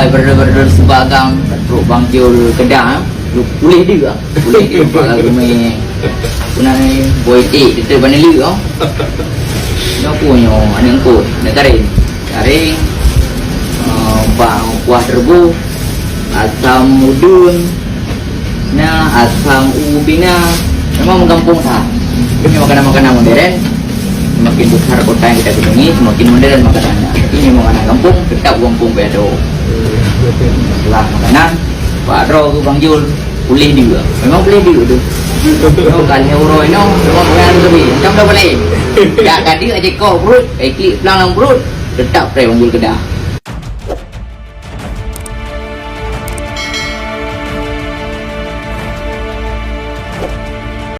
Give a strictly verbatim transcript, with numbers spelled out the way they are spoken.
Berdua-berdua sebagang trok Bang Jul Kedah, eh. Lu pulih dia. Pulih dia bak gumé. Punai boy tik, dia tu bani lu, oh. Nyoku nyo, aneuk engkot, aneuk Karing. Karing, eh, bak kuah teureugu, asam udun, na asam ubi na. Memang meugampông that. Ini makanan-makanan modern. Semakin besar kota yang kita kunjungi, semakin modern makanannya. Tapi memang anak kampung, tetap kampung Piado. Setelah makanan, Pak Dro ke Bang Jul, pulih dia. Memang pulih dia tu. Memang kali uroy no, memang bukan lebih. Macam dah balik. Dah tadi aja kau perut, eh, klik pelang dalam perut, tetap pray Bang Jul Kedah.